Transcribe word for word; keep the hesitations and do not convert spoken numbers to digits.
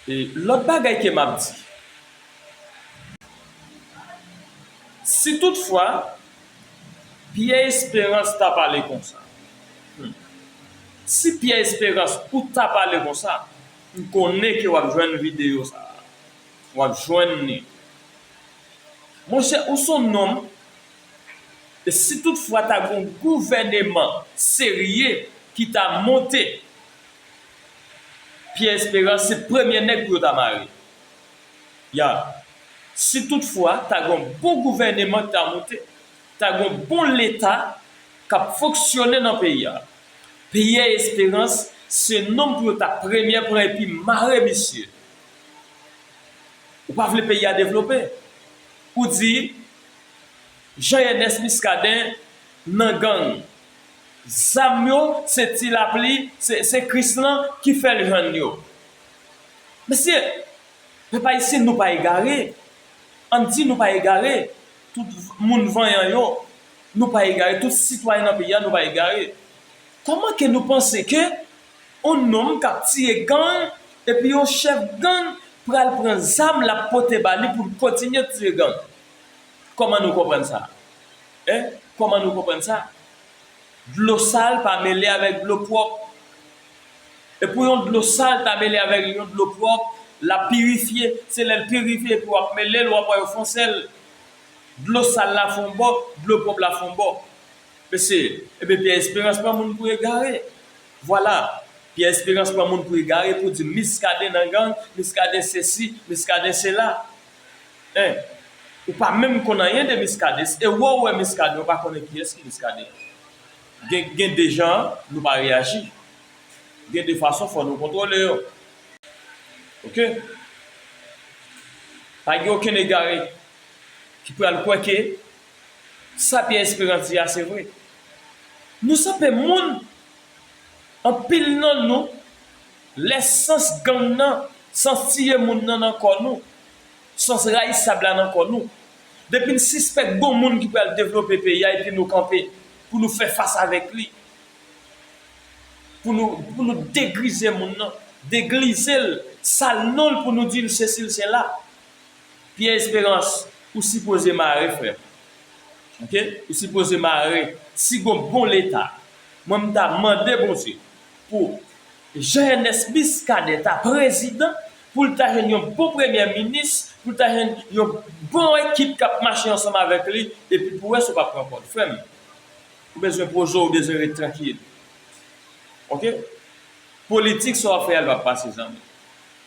E lòt bagay ke m ap di, si toutfwa Pyè Esperans ta pale konsa, hmm, si Pyè Esperans ou ta pale konsa, m konnen ke w ap jwenn videyo sa a. W ap jwenn li. Monchè, ou se yon nonm, e si toutfwa ta gen yon gouvèneman serye ki ta monte, Pyè Esperans se premye nèg pou yo ta mare. Ya. Si toutfwa ta gen yon bon gouvèneman ki ta monte, ta gen yon bon leta k ap fonksyone nan peyi a, Pyè Esperans se nonm pou yo ta premye pran epi mare misye. Ou pa vle peyi a devlope. Ou di Jean Ernest Muscadin nan gang. Zam yo, se Ti Lapli, se, se Krislan ki fè l jwenn yo. Mesye, pèp ayisyen, nou pa egare. Ann di nou pa egare. Tout moun vanyan yo, nou pa egare. Tout sitwayen nan peyi a, nou pa egare. Kòman ke nou panse ke yon nonm k ap tiye gang, epi yon chèf gang pral pran zam l ap pote ba li pou l kontinye tiye gang? Kòman nou konprann sa? Hein? Kòman nou konprann sa? Dlo sal pa mele avèk dlo pwòp. E pou yon dlo sal ta mele avèk yon dlo pwòp, l ap pirifye. Se lè l pirifye epi w ap mele l, w ap wè yo fè yon sèl. Dlo sal la fè yon bò, dlo pwòp la fè yon bò. Mesye, ebyen Pyè Esperans pran moun pou egare. Vwala. Pyè Esperans pran moun pou egare pou di Muscadin nan gang, Muscadin sesi, Muscadin sela. Hein? Ou pa menm konn anyen de Muscadin. E wè w wè Muscadin, ou pa konnen kiyès ki Muscadin. Gen, gen de jan, nou pa reyaji. Gen de fason, fò nou kontwole yo. Oke? Pa gen okenn egare ki pral kwè ke sa Pyè Esperans di a se vre. Nou se pè moun. Anpil nan nou, lè sans gang nan, sans tiye moun nan nan kò nou, sans rayisab la nan kò nou, depi n sispèk gon moun ki pral devlope peyi a epi nou kanpe pou nou fè fas avèk li, pou nou, pou nou degrize moun nan, deglize l, sal non l pou nou di l sesi l sela. Pyè Esperans, ou sipoze mare, frè m. Oke? Ou sipoze mare. Si gon bon Leta, mwen m ta mande Bondye pou Jean Ernest Muscadin ta prezidan, pou l ta jwenn yon bon premye minis, pou l ta jwenn yon bon ekip k ap mache ansanm avèk li, epi pou wè si w p ap pran kòd. Frè m, ou bezwen poze w, ou bezwen ret trankil. Oke? Politik, sa w ap fè a, l p ap pase, zanmi.